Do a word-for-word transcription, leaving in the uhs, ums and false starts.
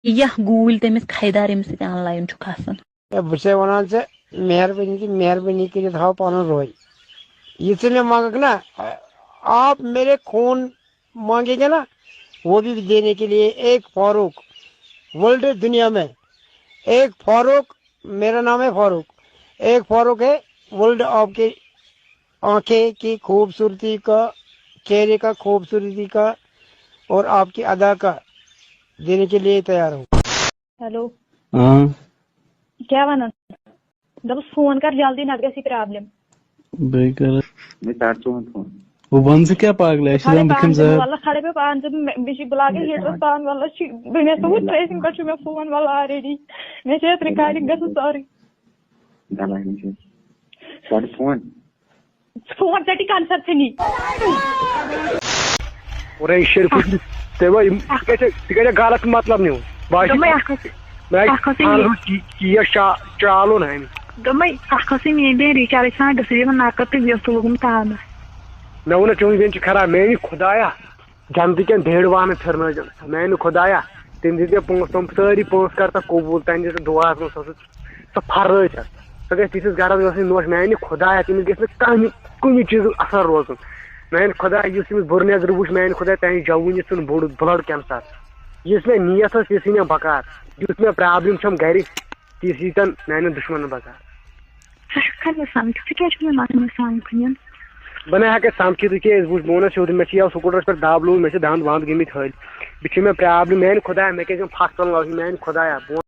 یہِ گوٗلۍ تٔمِس خریدار ییٚمِس سۭتۍ آن لاین چھُ کھسان۔ ہے، بہٕ چھُسے وَنان ژےٚ، مہربٲنی کٔرِتھ، مہربٲنی کٔرِتھ ہاو پَنُن روے۔ یہِ ژٕ مےٚ منٛگَکھ نا، آپ میرے خون مانگے گے نا، وہ بھی دینے کے لیے ایک فاروق ورلڈ دنیا میں، ایک فاروق، میرا نام ہے فاروق، ایک فاروق ہے ورلڈ آپ کے آنکھیں کی خوبصورتی کا، چہرے کا خوبصورتی کا اور آپ کی ادا کا دینے کے لیے تیار ہوں۔ ہیلو۔ ہاں۔ کیٛاہ وَنان؟ دوٚپُس فون کر جلدی، نتہٕ گژھِ پرابلم۔ بیٚیہِ کر۔ مےٚ کر ژٕ وۄنۍ فون۔ وۄنۍ وَن ژٕ کیٛاہ پاگلے، اَسہِ چھِ خبرے دَپان بہٕ پانہٕ کھٮ۪مہٕ چھَس بہٕ زہر۔ وَللہ، خبرے بہٕ پانہٕ چھَس، بہٕ، بہٕ چھِ بٕلاگے ہیٹرَس پانہٕ، وَللہ چھِ، بہٕ مےٚ سا وٕچھ ٹرٛیسِنٛگ پٮ۪ٹھ چھُ مےٚ فون، وَللہ آلریڈی۔ مےٚ چھِ یَتھ ریکارڈِنٛگ گژھان سٲرٕے۔ غلط چھِ۔ کر فون۔ فون ژَٹہِ کَنسَر ژھٕنی۔ اورے شرکُ، تیٚلہِ وۄنۍ یِم، ژٕ کیٛاہ چھےٚ، ژٕ کیٛاہ چھےٚ غلط مطلب نیوٗ؟ بہٕ ہا چھُس دوٚپمَے اَکھ اوس، مےٚ ہا اَکھ اوسُے پانَس مےٚ۔ منٛز کی-، کیس چا-، چالُن ہَمہِ۔ دوٚپمَے اَکھ اوسُے میٛٲنۍ بیٚنہِ ریٖچارٕج ژھٕنان گٔژھِتھ یِمَن نَقٕد تہٕ وِیَس تُلُکھ تاونہٕ۔ مےٚ ووٚن نہ چٲنۍ بیٚنہِ چھِ خراب، میٛانہِ خۄدایا، جنتہٕ کٮ۪ن بیڈوانَن پھِرنٲوزٮ۪ن۔ میٛانہِ خۄدایا، تٔمۍ دِتۍ مےٚ پونٛسہٕ، تِم سٲری پونٛسہٕ کر ژٕ قبوٗل، تَمہِ دِژ ژٕ دُعاہَس منٛز سۄ سُہ، سۄ پھَرٲے چھَس۔ سۄ گژھِ تِتھِس گَرَس گژھٕنۍ نوٚش، میٛانہِ خۄدایا، تٔمِس گژھِ نہٕ کانٛہہ، کُنہِ چیٖزُک اثر روزُن۔ میٛانہِ خۄدایا، یُس تٔمِس بُرٕ نظرِ وٕچھ، میٛانہِ خۄدایا، تَمہِ جوٲنی ژھٕن بوٚڑ blood cancer۔ یُس مےٚ نیت ٲس، یہِ ژھٕنِم بکار۔ یُس مےٚ problem چھَم گَرِ، تِژھ ییٖتَن میٛانٮ۪ن دُشمَنَن بکار۔ ژٕ ہیٚککھا مےٚ سَمکھِتھ؟ ژٕ کیٛازِ چھُکھ مےٚ مَتھِ منٛز سان کھنان؟ بہٕ نَے ہٮ۪کَے سَمکھِتھ، یہِ کیٛاہ، بہٕ ووٚنَس سیوٚدُے، مےٚ چھِ یَوٕ سکوٗٹرَس پٮ۪ٹھ دَب لوٚگمُت، مےٚ چھِ دَنٛد وَنٛد گٔمٕتۍ ۂلۍ۔ بیٚیہِ چھِ مےٚ problem، میٛانہِ خۄدایا، مےٚ کیٛازِ یِم پھَکھ ژَلان لَوٕ، میٛانہِ خۄدایا، بہٕ